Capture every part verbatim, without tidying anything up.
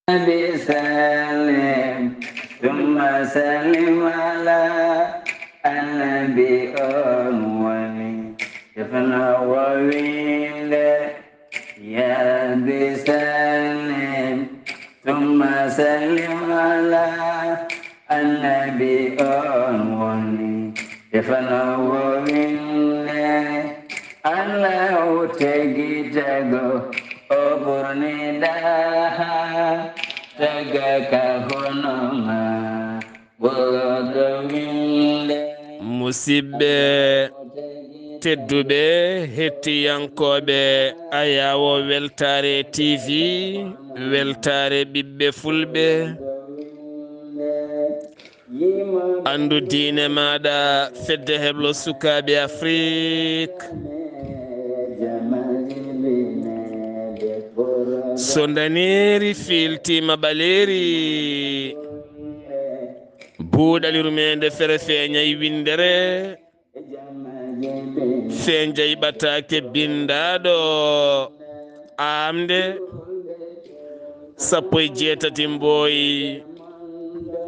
Nabi sallim, thumma sallim ala annabi on woni. Defno wo winde, ya bi sallim, thumma sallim ala annabi on woni. Defno wo winde, Allahu tegi tago, o ɓurni daha, taga ka hono ma, ɓurɗo winde. Musidɓe tedduɓe, hettiyankooɓe Ayawo Weltaare T V, Weltaare ɓiɓɓe Fulɓe, Anndu diine maaɗa, Fedde Heblo Sukaaɓe Afrik. So ndaneeri fiiltiima ɓaleeri, buuɗal yurmeende fere feeñay winndere. Fenjay ɓataake binndaaɗo aamde sappo e jeetati mbooy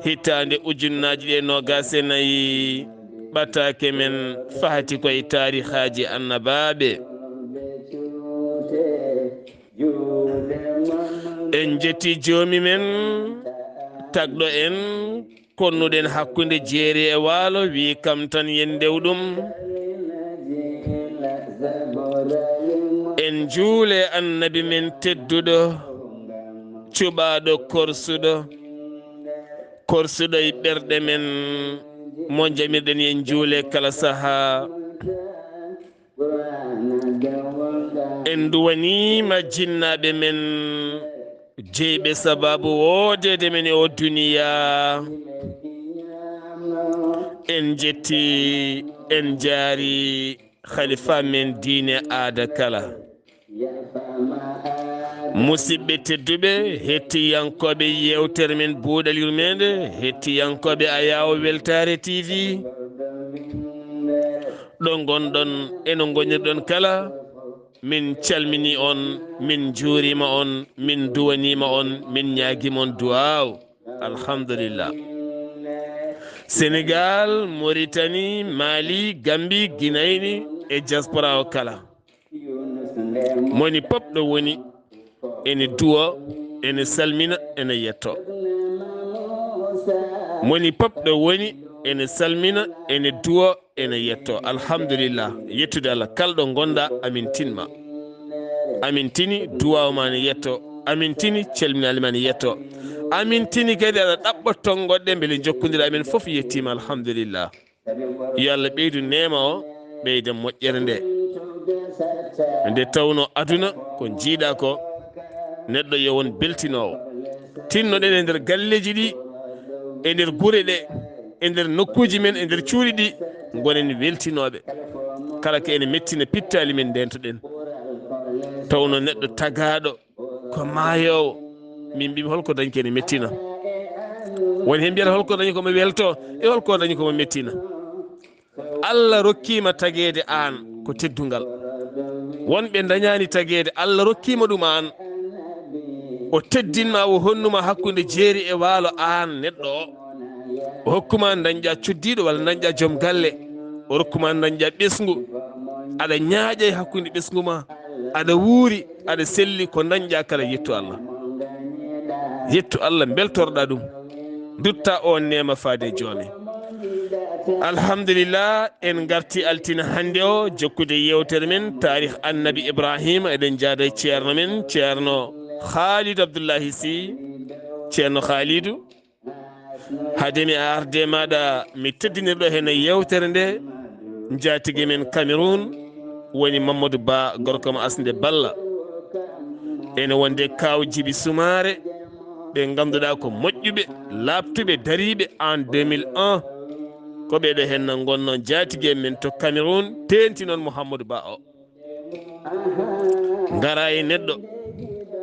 hitaande ujunnaaji ɗiɗi e noogaas e nayi. Ɓataake men fahati ko e taarihaaji annabaaɓe. En njetti joomi men, tagɗo en, konnuɗen hakkunde jeeri e waalo, wi kam tan yen ndew ɗum. En njuule annabi men tedduɗo, cuɓaaɗo korsuɗo, korsuɗo e ɓerɗe men, mo jamirɗen yen njuule kala sahaa. En nduwaniima jinnaaɓe men, jeyɓe sabaabu woodeede men e o duniyaa. En njetti, en njaari khalifa men diine aada kala. Musidɓe tedduɓe, hettiyankooɓe yeewtere men Buuɗal Yurmeende, hettiyankooɓe Ayawo Weltaare T V, ɗo ngonɗon e no ngonirɗon kala, min calmini on, min njuurima on, min duwanima on, min ñaagima on duwaaw. Alhamdulillah. Senegal, Mauritanie, Mali, Gambie, Guinée e diaspora o kala. Moni pop ɗo woni, ene duwa, ene salmina, ene yetto. Moni pop ɗo woni, ene salmina, ene duwa, ene yetto. Alhamdulillah. Yettude Allah. Kala ɗo ngonɗa, amin tinma. Amin tini, duwaw ma ne yetto. Amin tini, calminali ma ne yetto. Amin tini kadi aɗa ɗaɓɓa tongoɗɗe mbele jokkondira. Amin fof yettima. Alhamdulillah. Yo Allah ɓeydu neema o, ɓeyda moƴƴere nde. Nde tawno aduna ko jiiɗa ko, neɗɗo yo won beltinoowo. Tinnoɗen e nder galleeji ɗi, e nder gure ɗe, e nder nokkuuji men, e nder cuuɗi ɗi, ngonen weltinooɓe. Kala ko ene mettina pittaali men ndeentoɗen. Tawno neɗɗo tagaaɗo ko maayoowo. Min mbimi holko dañi ko ene mettina. Woni heen mbiyata holko dañi ko mo welto, e holko dañi ko mo mettina. Allah rokkiima tageede aan ko teddungal. Wonɓe ndañaani tageede, Allah rokkiima ɗum aan. O teddinma, o honnuma hakkunde jeeri e waalo aan neɗɗo o. O hokkuma dañƴa coddiiɗo walla dañƴa joom galle. O rokkuma dañƴa ɓesngu. Aɗa ñaaƴa e hakkunde ɓesngu ma. Aɗa wuuri, aɗa selli, ko dañƴa kala yettu Allah. Yettu Allah, mbeltorɗa ɗum. Dutta on neema faade e joomi. Alhamdulillah, en ngarti altine hannde o jokkude yeewtere men taarih Annabi Ibrahima. Eɗen njaada e ceerno men, ceerno Khalidou Abdoulahi Sy. Ceerno Khalidou, haade mi arde maaɗa, mi teddinirɗo heen e yeewtere nde, njaatige men Cameroun, woni Mamadou Ba, gorko mo Asnde Balla. Ene wonde kaaw Jibi Sumaare, ɓe ngannduɗaa ko moƴƴuɓe, laaɓtuɓe, dariiɓe en deux mille un. Ko ɓeeɗo heen no ngonnoo njaatige men to Cameroun, teenti noon Mouhamadou Ba o. Ngara e neɗɗo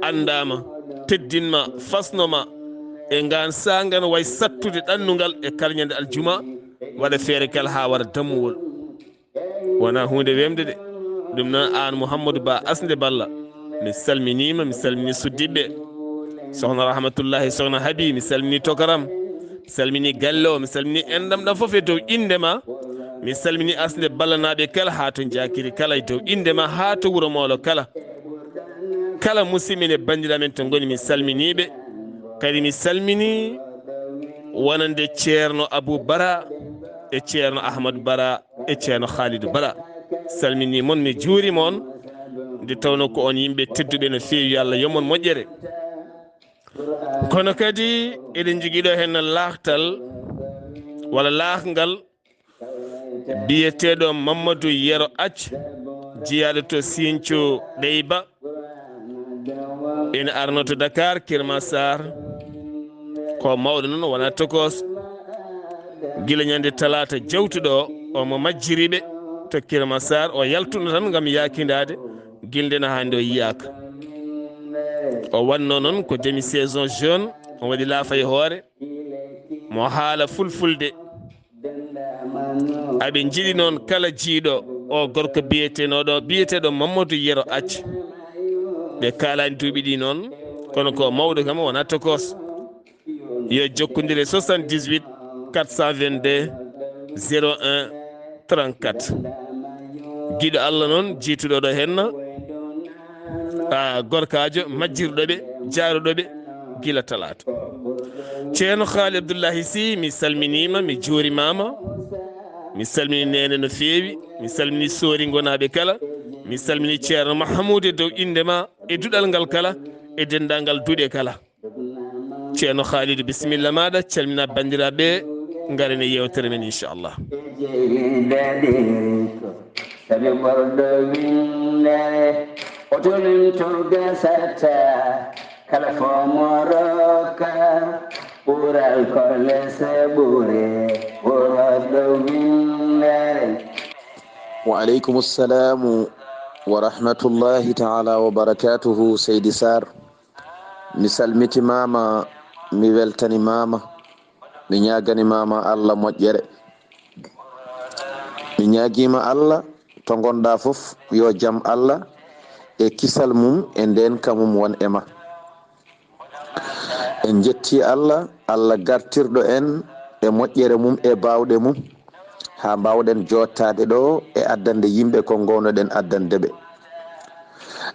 anndaama, teddinma, fasnoma, e ngaan saanga no way sattude ɗannungal e kala ñande aljuma, waɗa feere kala haa wara dammuwol. Wonaa huunde wemde de. Ɗum noon aan Mouhamadou Ba Asnde Balla, mi salminiima, mi salmini suddiɓɓe. Sohna Rahmatullahi, Sohna Habi, mi salmini tokaram, mi salmini galle o, mi salmini enɗam ɗam fof e dow innde ma. Mi salmini asnde ballanaaɓe kala haa to Njaakiri kala e dow innde ma, haa to Wuro Moolo kala. Kala musidɓe men e banndiraaɓe men to ngoni, mi salminiiɓe. Kadi mi salmini wonande Ceerno Abuu Bara e Ceerno Ahmadu Bara e Ceerno Haalidu Bara. Salmini mon, mi juurima on, nde tawno ko on yimɓe tedduɓe no feewi, yo Allah yoɓ mon moƴƴere. Kono kadi eɗen njogii ɗo heen laahtal walla laahngal biyeteeɗo Mamadou Yero Ath, jeyaaɗo to Sinthiou Ɗeyba. Ina arno to Dakar, Kër Massar. Ko mawɗo noon, wonaa tokos. Gila ñande talaata jawtuɗo o, omo majjiriiɓe to Kër Massar, o yaltuno tan ngam yaakindaade, gila ndeen haa hannde o yiyaaka. O wannoo noon ko demi saison jeune, o waɗi laafa e hoore, mo haala fulfulde. Aɓe njiɗi noon kala jiiɗo o gorko biyeteenoɗo, biyeteeɗo Mamadou Yero Ath. Ɓe kaalaani duuɓi ɗi noon, kono ko mawɗo kam wonaa tokos. Yo jokkondire soixante-dix-huit quatre cent vingt-deux zéro un trente-quatre. Giɗo Allah noon jiituɗo ɗo henna, a gorkaajo majjirɗo ɓe, jaaruɗo ɓe gila talaata. Ceerno Haali Abdullahi Sy, mi salminiima, mi juurimaama. Mi salmini neene no feewi, mi salmini Soori Ngonaaɓe kala, mi salmini Ceerno Mahamuudu e dow innde ma, e duɗal ngal kala, e denndaangal duɗe kala. Ceerno Haalidu, bisimilla maaɗa, calmina banndiraaɓe, ngaren e yeewtere men, inchallah. Sabi ɓorɗo winndere, o tolinto gasata, kala fo mo rokka, ɓural ko lese ɓure, ɓurɗo winndere. Wa aleykum assalamu wa rahmatullahi taala wa barakatuhu, Seydi Sarr. Mi salmitimaama, mi weltanimaama, mi ñaagani ma ma Allah moƴƴere. Mi ñaagiima Allah, to ngonɗaa fof, yo jam Allah e kisal mum e ndeenka mum won e ma. En njettii Allah, Allah gartirɗo en e moƴƴere mum e baawɗe mum, haa mbaawɗen jooɗtaade ɗo e addande yimɓe ko ngownoɗen addande ɓe.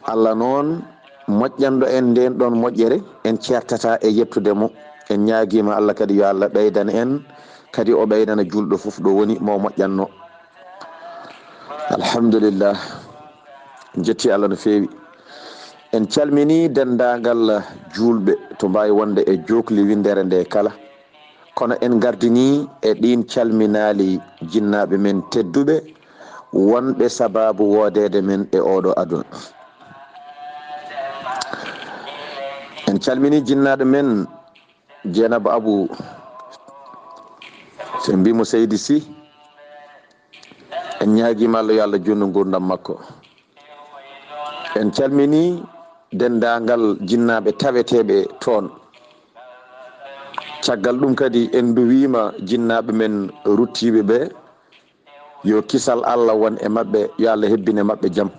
Allah noon, moƴƴanɗo en ndeen ɗoon moƴƴere, en ceertataa e yettude mo. En ñaagiima Allah kadi yo Allah ɓeydana en, kadi o ɓeydana juulɗo fof ɗo woni mo moƴƴannoo. Alhamdulillah, en njettii Allah no feewi. En calminii denndaangal juulɓe to mbaawi wonde e jookli winndere nde kala. Kono en ngardinii e ɗiin calminaali jinnaaɓe men tedduɓe, wonɓe sabaabu woodeede men e ooɗo aduna. En calminii jinnaaɗo men Jeenaba Abu, so en mbii mo Seydi Sy, en ñaagiima Allah yo Allah juutnu nguurndam makko. En calminii denndaangal jinnaaɓe taweteeɓe toon. Caggal ɗum kadi en nduwiima jinnaaɓe men ruttiiɓe ɓe, yo kisal Allah won e maɓɓe, yo Allah hebbine maɓɓe jam.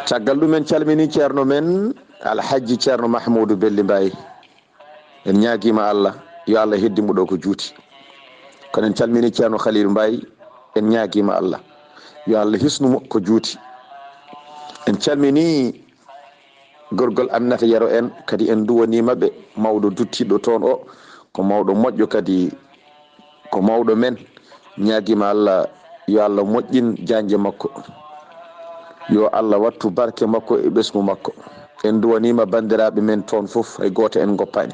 Caggal ɗum en calminii ceerno men Alhajji Ceerno Mahmuudu Belli Mbaye. En ñaagiima Allah, yo Allah heddi mo ɗo ko juuti. Kono en calminii Ceerno Khalilu Mbaye, en ñaagiima Allah, yo Allah hisnu mo ko juuti. En calminii gorgol Aminata Yero en, kadi en nduwaniima ɓe, mawɗo duttiiɗo toon o, ko mawɗo moƴƴo kadi, ko mawɗo men. Ñaagiima Allah, yo Allah moƴƴin jaanje makko. Yo Allah wattu barke makko e ɓesngu makko. En nduwaniima banndiraaɓe men toon fof, hay gooto en ngoppaani.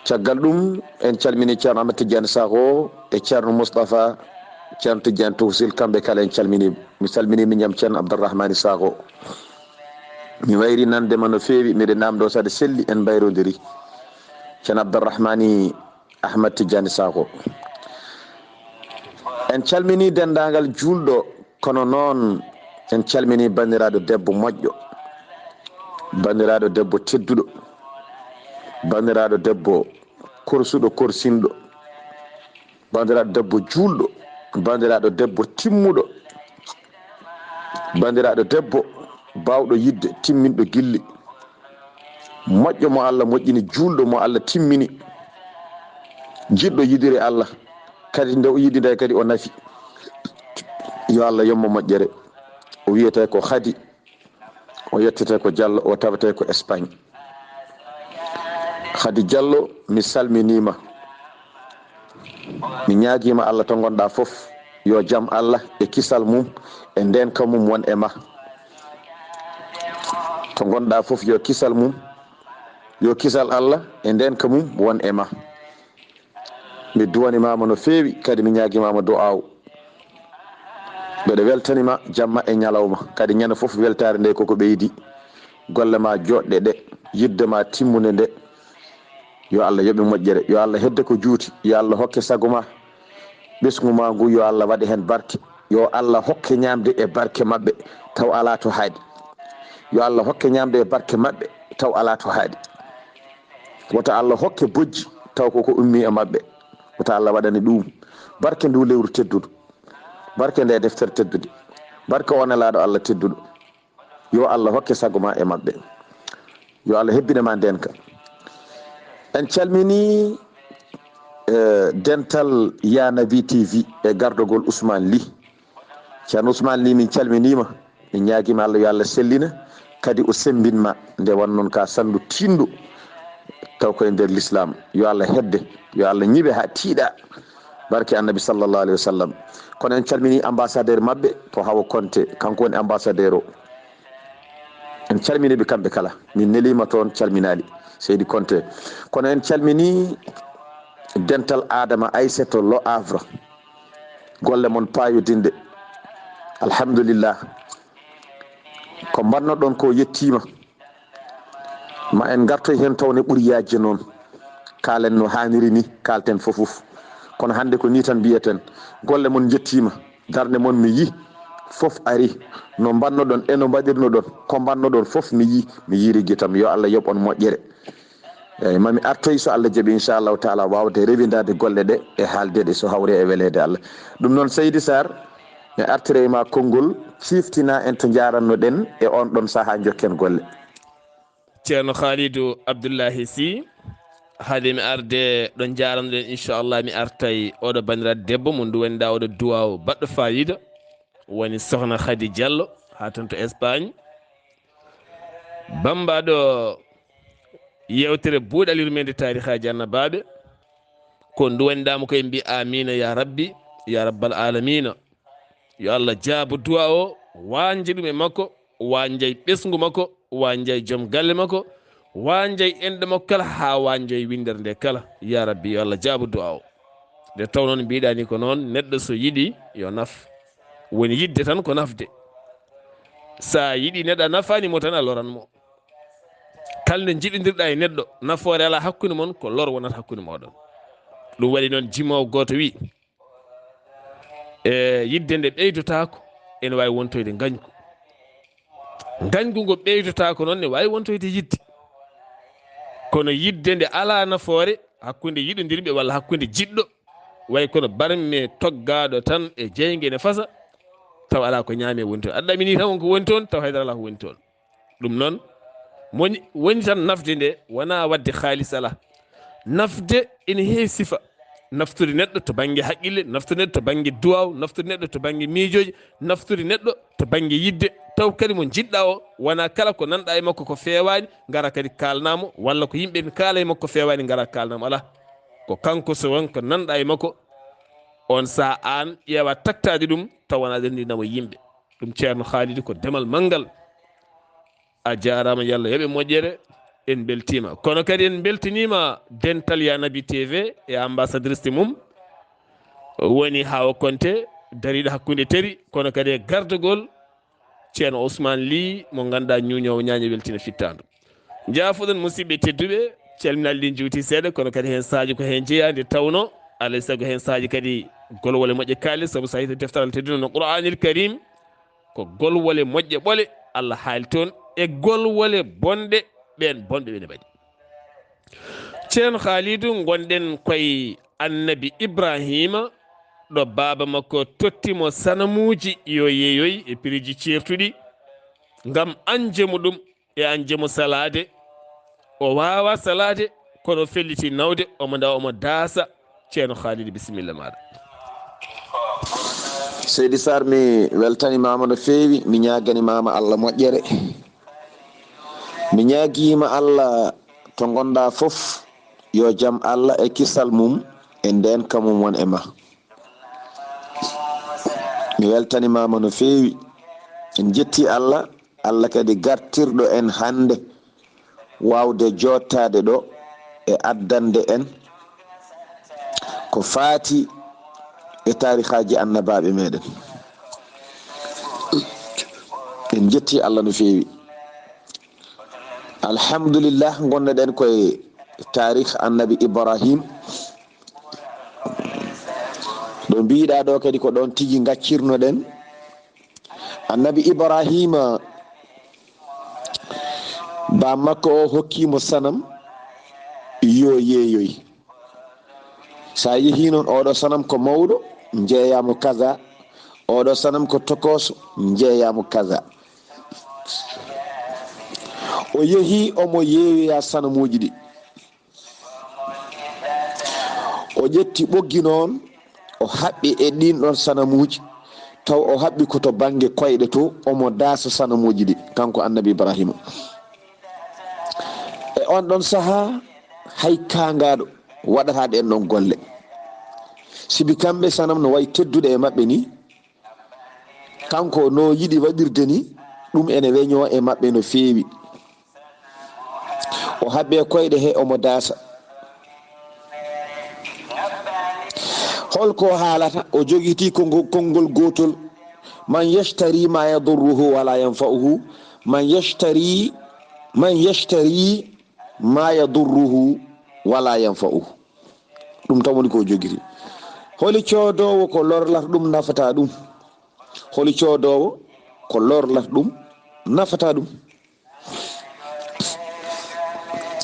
Caggal ɗum, en calminii Ceerno Ahmad Tidiane Sakho e Ceerno Moustapha, Ceerno Tidiane Tofsil, kamɓe kala en calminii. Mi salminii miñam Ceerno Abdourahmani Sakho. Mi wayri nande ma no feewi, miɗen naamndoo saɗa selli, en mbayrondirii. Ceerno Abdourahmani Ahmad Tidiane Sakho. En calminii denndaangal juulɗo, kono noon en calminii banndiraaɗo debbo moƴƴo, banndiraaɗo debbo tedduɗo, banndiraaɗo debbo korsuɗo, korsinɗo, banndiraaɗo debbo juulɗo, banndiraaɗo debbo timmuɗo, banndiraaɗo debbo baawɗo yiɗde, timminɗo gilli, moƴƴo mo Allah moƴƴini, juulɗo mo Allah timmini, jiɗɗo yiɗiri Allah, kadi nde o yiɗi nde kadi o nafi. Yo Allah yombo moƴƴere. O wiyetee ko Khady, o yettete ko Diallo, o tawetee ko Espagne. Khady Diallo, mi salminiima. Mi ñaagiima Allah to ngonɗaa fof, yo jam Allah e kisal mum e ndeenka mum won e ma. To ngonɗaa fof, yo kisal mum, yo kisal Allah e ndeenka mum won e ma. Mi duwanimaama no feewi, kadi mi ñaagimaama du'aaw. Mbeɗa weltanima jamma e ñalawma, kadi ñande fof weltaare nde koko ɓeydi. Golle ma joɗɗe ɗe, yiɗde ma timmunde nde, yo Allah yoɓe moƴƴere, yo Allah hedde ko juuti, yo Allah hokke sago ma. Ɓesngu ma ngu, yo Allah waɗe heen barke, yo Allah hokke ñaamde e barke maɓɓe taw alaa to haaɗi. Yo Allah hokke ñaamde e barke maɓɓe taw alaa to haaɗi. Wota Allah hokke bojji taw koko ummi e maɓɓe. Wota Allah waɗane ɗum barke ndu lewru teddudu, barke nde deftere teddude, barke o nelaaɗo Allah tedduɗo. Yo Allah hokke sago ma e maɓɓe. Yo Allah hebbine ma ndenka. En calmini, eh, dental Ya Nabi T V e gardogol Ousmane Ly. Ceerno Ousmane Ly, min calminiima, min ñaagiima Allah yo Allah sellina, kadi o semmbin ma nde won noon ka sallu tiinɗo, taw ko e nder l'islam. Yo Allah hedde, yo Allah ñiɓe haa tiiɗa. Barke Annabi sallallahu alaihi wasallam. Kono en calmini ambassadeur maɓɓe to Hawa Konte, kanko woni ambassadeur o. En calmini ɓe kamɓe kala. Min neliima toon calminaali, Seydi Konte. Kono en calmini dental Adama Aysata to Le Havre. Golle mon paayodinɗe. Alhamdulillah. Ko mbannoɗon ko yettiima. Ma en ngartoy heen tawne ɓuri yaajde noon. Kaalen no haaniri ni, kaalten fof fof. Kono hannde ko ni tan mbiyeten. Golle mon njettiima. Darnde mon mi yi fof ari. No mbannoɗon e no mbaɗirnoɗon. Ko mbannoɗon fof mi yi, mi yiiri gitam. Yo Allah yoɓ on moƴƴere. Eyyi, mami artoy so Allah jaɓi, inchallahu taala, wawde rewindaade golle ɗe e haalde ɗe so hawri e weleede Allah. Ɗum noon, Seydi Sarr, mi artira e ma konngol, ciftina en to njarannoɗen e on ɗon sahaa, jokken golle. Ceerno Khalidou Abdoullahi Sy, haade mi arde ɗo njarannoɗen, inchallah, mi artay oɗo banndiraaɗo debbo mo nduwanɗaa oɗo duwaaw baɗɗo faayiida, woni Sokhna Khady Diallo, haa toon to Espagne. Bambaɗo yewtere buuɗal yurmeende taarihaaji annabaaɓe. Ko nduwanɗaamo ko en mbi amina ya rabbi, ya rabbal alamina. Yo Allah jaabu du'a o, waanje ɗum e makko, waanjay ɓesngu makko, waanjay joom galle makko, waanjay enɗe makko kala, haa waanjay winndere nde kala. Ya rabbi, yo Allah jaabu du'a o. Nde taw noon mbiɗa ni ko noon, neɗɗo so yiɗi yo naf. Woni yiɗde tan ko nafde. Sa yiɗi neɗɗo a nafaani mo tan a loran mo. Kala nde njiɗondirɗa e neɗɗo, nafoore alaa hakkunde mon, ko lor wonata hakkunde mooɗon. Ɗum waɗi noon jimoowo gooto wi, e yiɗde nde ɓeydotaako, ene waawi wontoyde ngañgu. Ngañgu ngo ɓeydotaako noon ne waawi wontoyde yiɗde. Kono yiɗde nde alaa nafoore hakkunde yiɗondirɓe walla hakkunde jiɗɗo, way kono barme toggaaɗo tan e jeynge ne fasa, taw alaa ko ñaami e woni toon. Aɗa ɗamini tan won ko woni toon, taw haydara alaa ko woni toon. Ɗum noon, moni, woni tan nafde nde, wonaa waɗde haalis alaa. Nafde ene heewi sifa. Naftude neɗɗo to bannge haqqille, naftude neɗɗo to bannge duwaaw, naftude neɗɗo to bannge miijooji, naftude neɗɗo to bannge yiɗde. Taw kadi mo njiɗɗa o, wonaa kala ko nanɗa e makko ko feewaani, ngara kadi kaalnaa mo, walla ko yimɓe ɓe kaala e makko ko feewaani, ngara kaalnaa mo. Alaa. Ko kanko so won ko nanɗa e makko, on sa aan ƴeewa taktaade ɗum, taw wonaa ɗen ndi namo yimɓe. Ɗum Ceerno Khalidi ko demal manngal. A jaaraama, yo Allah yoɓe moƴƴere. En mbeltiima. Kono kadi en mbeltiniima dental Ya Nabi T V e ambassadrice mum, woni Hawa Konte, dariiɗo hakkunde teri, kono kadi e gardagol Ceerno Ousmane Ly, mo ngannduɗaa ñuuñoowo ñaaña weltina fittaandu. Njaafoɗon musidɓe tedduɓe, calminaali ɗi njuuti seeɗa, kono kadi heen saaji ko heen jeyaa, nde tawnoo alaa e sago heen saaji kadi golwole moƴƴe kaalis, sabu so a yiyii deftere Allah teddunde no Qur'aanil Karim, ko golwole moƴƴe ɓole Allah haali toon, e golwole bonɗe ɓeen bonɓe ɓe ne mbaɗi. Ceerno Khalidou, ngonɗen koye Annabi Ibrahima, ɗo baaba makko totti mo sanamuuji yo yeeyoy e piriji ceertuɗi. ngam an jemu ɗum e an jemu salaade. O waawa salaade, kono o felliti nawde, omo nda omo daasa. Ceerno Khalid, bisimilla maaɗa. Seydi Sarr, mi weltanimaama no feewi, mi ñaaganimaama Allah moƴƴere. Mi ñaagiima Allah to ngonɗaa fof, yo jam Allah e kisal mum e ndeenka mum won e ma. Mi weltanimaama no feewi. En njetti Allah, Allah kadi gartirɗo en hannde waawde jooɗtaade ɗo e addande en ko faati e taarihaaji annabaaɓe meɗen. En njetti Allah no feewi. Alhamdulillah, ngonnoɗen koye taarih annabi Ibrahim. Ɗo mbiɗa ɗo kadi ko ɗon tigi ngaccirnoɗen. Annabi Ibrahima, ba makko o hokki mo sanam, yo yeeyoy. Sa yehi noon, oɗo sanam ko mawɗo, njeeyamo kaza. Oɗo sanam ko tokoso, njeeyamo kaza. O yehi omo yeeyoya sanamuuji ɗi. O ƴetti ɓoggi noon, o haɓɓi e ɗin ɗon sanamuuji, taw o haɓɓi ko to bannge koyɗe to, omo daasa sanamuuji ɗi, kanko annabi Ibrahima. E on ɗon sahaa, hay kaangaaɗo waɗataa ɗen ɗon golle. Sibi kamɓe sanam no wayi tedduɗe e maɓɓe ni, kanko no yiɗi waɗirde ni, ɗum ene weñoo e maɓɓe no feewi. O haɓɓi e koyɗe he omo daasa. Holko haalata? O jogiti kongo-, konngol gootol. "Man yashtari ma yadurruhu wala yanfa'uhu. Man yashtari, man yashtari ma yadurruhu wala yanfa'uhu." Ɗum tan woni ko o jogiti. Holi coodoowo ko lorlata ɗum, nafata ɗum? Holi coodoowo ko lorlata ɗum, nafata ɗum?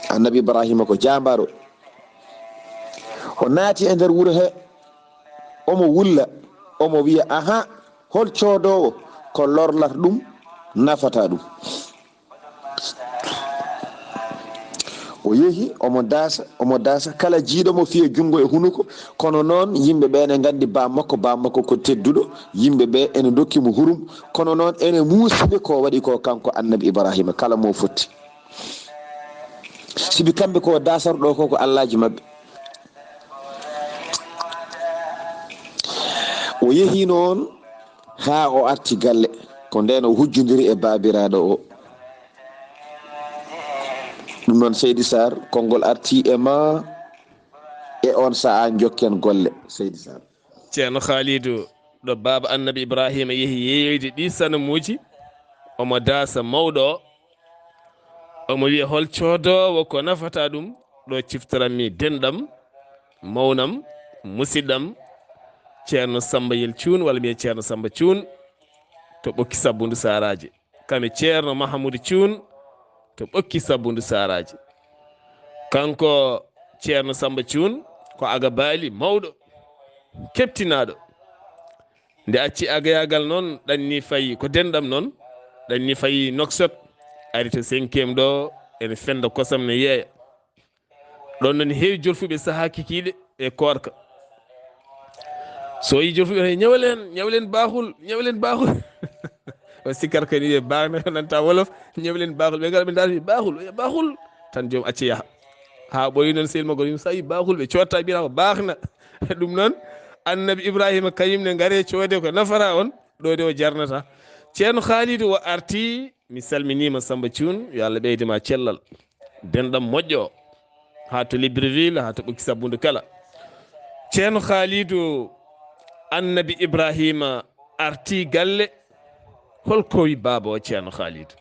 Annabi Ibrahima ko jaambaaro. O naati e nder wuro he, omo wulla, omo wiya, "Aha, hol coodoowo ko lorlata ɗum, nafata ɗum?" O yehi, omo daasa, omo daasa. Kala jiiɗo mo fiya junngo e hunuko, kono noon yimɓe ɓe ne nganndi ba makko, ba makko ko tedduɗo, yimɓe ɓe ene ndokki mo hurum, kono noon ene muusi ɓe ko waɗi ko kanko annabi Ibrahima, kala mo fotti. Sibi kamɓe ko daasarɗo ko, ko allaaji maɓɓe. O yehi noon haa o arti galle, ko ndeen o hujjondiri e baabiraaɗo o. Ɗum noon, Seydi Sarr, konngol arti e ma e on sa'a, njokken golle, Seydi Sarr. Ceerno Khalidou, ɗo baaba annabi Ibrahima yehi yeeyoyde ɗi sanamuuji, omo daasa mawɗo o, omo wiya, "Hol coodoowo ko nafata ɗum?" Ɗo ciftoranmi denɗam, mawnam, musidɗam, Ceerno Samba Yel Cuun, walla mbiyen Ceerno Samba Cuun, to Ɓokki Sabbundu Saaraaji. Kam e Ceerno Mahamudu Cuun to Ɓokki Sabbundu Saaraaji. Kanko Ceerno Samba Cuun ko agabaali mawɗo, keɓtinaaɗo. Nde acci agayaagal noon, ɗanni fayi ko denɗam noon, ɗanni fayi Nouakchott, ari to cinquième ɗo, ene fenda kosam ne yeeya. Ɗon noon heewi jolfuɓe sahaa kikiiɗe e koorka. So yi jolfuɓe, "Hey, ñawlen, ñawlen baaxul, ñawlen baaxul." O sikkar kadi wiye baax na, nanta wolof, "Ñawlen baaxul." Ɓe ngara ɓe ndaara wiye, "Baaxul, wiye baaxul." Tan joom acca yaha. Haa ɓooyi noon sehil makko yum sa yi baaxul, ɓe cotta mbira ko baax na. Ɗum noon, annabi Ibrahima kañum ne ngare coode ko nafata on, ɗo de o jarnata. Ceerno Khalidou o arti, mi salminiima Samba Cuun, yo Allah ɓeyde ma cellal. Denɗam moƴƴo o, haa to Libreville, haa to Ɓokki Sabbundu kala. Ceerno Khalidou, annabi Ibrahima arti galle, holko wi baaba o, Ceerno Khalidou?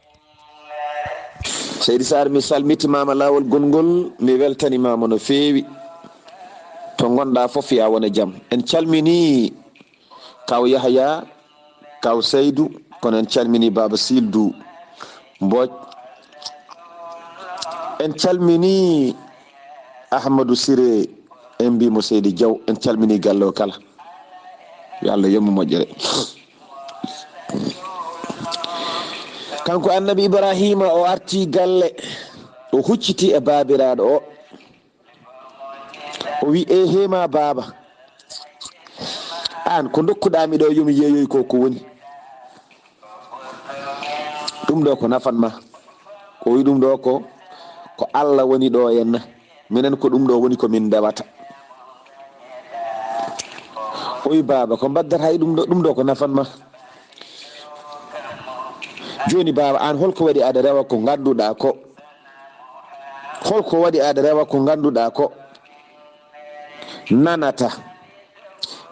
Seydi Sarr, mi salmitimaama laawol gonngol, mi weltanimaama no feewi. To ngonɗaa fof, yaa won e jam. En calminii Kaw Yahaya, Kaw Saydu, kono en calminii Baaba Sildu Mbooj. En calminii Ahmadou Siré, en mbii mo Seydi Diaw, en calminii galle o kala. Yo Allah yommo moƴƴere. Kanko annabi Ibrahima, o arti galle, o hucciti e baabiraaɗo o. O wi: "Ehe ma baaba, aan ko ndokkuɗaa mi ɗo, yo mi yeeyoy ko, ko woni?" Ɗum ɗo ko nafan ma. O wi ɗum ɗo ko, ko Allah woni ɗo henna. Minen ko ɗum ɗo woni ko min ndewata. O wi: "Baaba, ko mbaddata e ɗum ɗo? Ɗum ɗo ko nafan ma. Jooni baaba, aan holko waɗi aɗa rewa ko ngannduɗaa ko? Holko waɗi aɗa rewa ko ngannduɗaa ko nanata,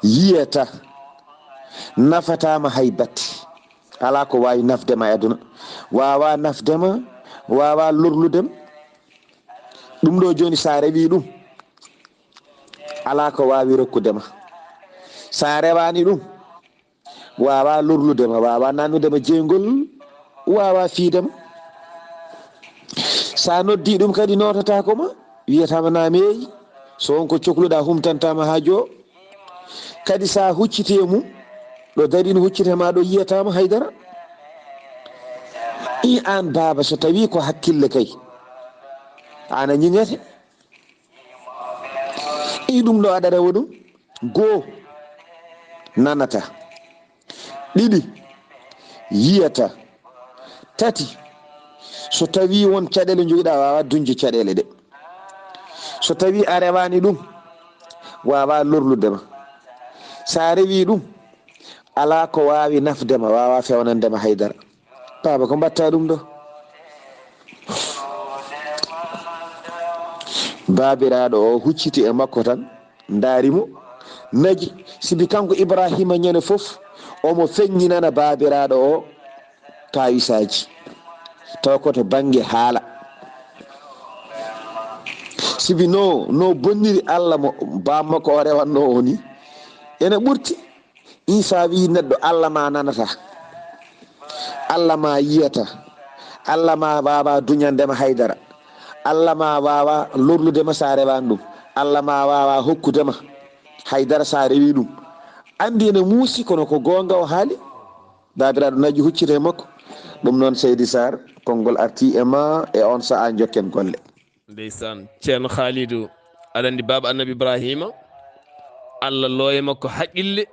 yiyata, nafataama hay batte? Alaa ko waawi nafde ma e aduna. Waawaa nafde ma, waawaa lorlude ma. Ɗum ɗo jooni so a rewii ɗum, alaa ko waawi rokkude ma. So a rewaani ɗum, waawaa lorlude ma, waawaa nannude ma jeyngol, waawaa fiide ma. So a noddii ɗum kadi, noototaako ma, wiyata ma naam eey. So won ko cokluɗaa, humtantaa ma haa joo. Kadi so a hucciti e mum, ɗo darii no hucciti e ma ɗo, yiyataa ma hay dara. Ii aan baaba, so tawii ko hakkille kay, aan a ñiŋete. Ii ɗum ɗo aɗa rewa ɗum, goo, nanata. Ɗiɗi, yiyata. Tati, so tawii won caɗeele njogiɗaa, waawaa duñde caɗeele ɗe. So tawii a rewaani ɗum, waawaa lorlude ma. So a rewii ɗum, alaa ko waawi nafde ma, waawaa feewnande ma hay dara. Baaba, ko mbaɗtaa ɗum ɗo? Baabiraaɗo o hucciti e makko tan, ndaari mo, naji, sibi kanko Ibraahiima ñande fof omo feññinana baabiraaɗo o kaawisaaji, tawa ko to bannge haala. Sibi no, no bonniri Alla mo baam makko o rewatnoo o ni, ene ɓurti. Iisaa wiyi neɗɗo, Alla ma nanata, Alla ma yiyata, Alla ma waawa duñande ma haydara, Alla ma waawa lorlude ma so a rewaani ɗum, Alla ma waawa hokkude ma haydara so a rewii ɗum. Anndi ene muusi, kono ko goonga o haali. Baabiraaɗo naji huccita e makko. Ɗum noon, Seydi Saar, konngol artii e ma e oon sahaa, njokken golle. Ndeysaan, Ceerno Khalidou, aɗa anndi baaba Annabi Ibraahiima, Alla looye makko haqqille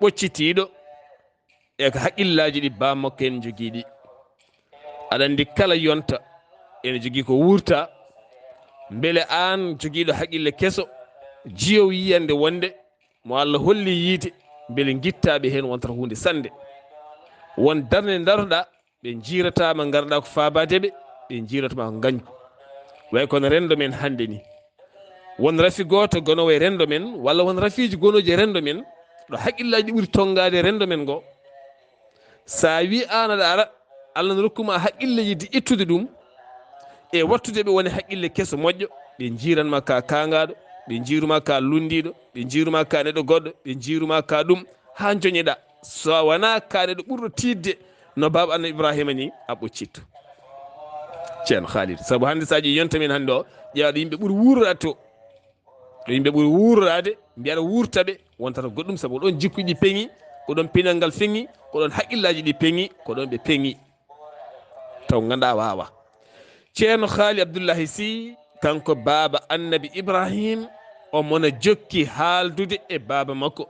ɓoccitiiɗo e ko haqqillaaji ɗi baaba makko en njogii ɗi. Aɗa anndi kala yonta ene jogii ko wuurta, mbele aan jogiiɗo haqqille keso, jiyow yiyannde wonde mo Alla holli yiite, mbele ngittaaɓe heen wontata huunde sannde. Won darnde ndaroɗaa, ɓe njiirataama, ngarɗaa ko faabaade ɓe, ɓe njiiratma ko ngañgu. Way kono renndo men hannde ni. Won rafi gooto gonoowo e renndo men, walla won rafiiji gonooji e renndo men, ɗo haqqillaaji ɗi ɓuri tonngaade e renndo men ngo. So a wii aan aɗa ara, Alla no rokkuma haqqille yiɗde ittude ɗum, e wattude ɓe woni haqqille keso moƴƴo, ɓe njiiranma ka kaangaaɗo, ɓe njiiruma ka lunndiiɗo, ɓe njiiruma ka neɗɗo goɗɗo, ɓe njiiruma ka ɗum, haa njoñeɗaa. So a wonaa ka neɗɗo ɓurɗo tiiɗde no baaba Annabi Ibraahiima ni, a ɓoccitto. Ceerno Khalid, sabu hannde so a ƴeewi yonta men hannde o, ƴeewa ɗo yimɓe ɓuri wuurraade to. Ɗo yimɓe ɓuri wuurraade, mbiya aɗa wuurta ɓe, wontata goɗɗum, sabu ko ɗoon jikkuuji ɗi peŋi, ko ɗoon pinal ngal feŋi, ko ɗoon haqqillaaji ɗi peŋi, ko ɗoon ɓe peŋi. Taw nganndaa waawa. Ceerno Khaali Abdullahi Sy, kanko baaba Annabi Ibrahim, omo na jokki haaldude e baaba makko.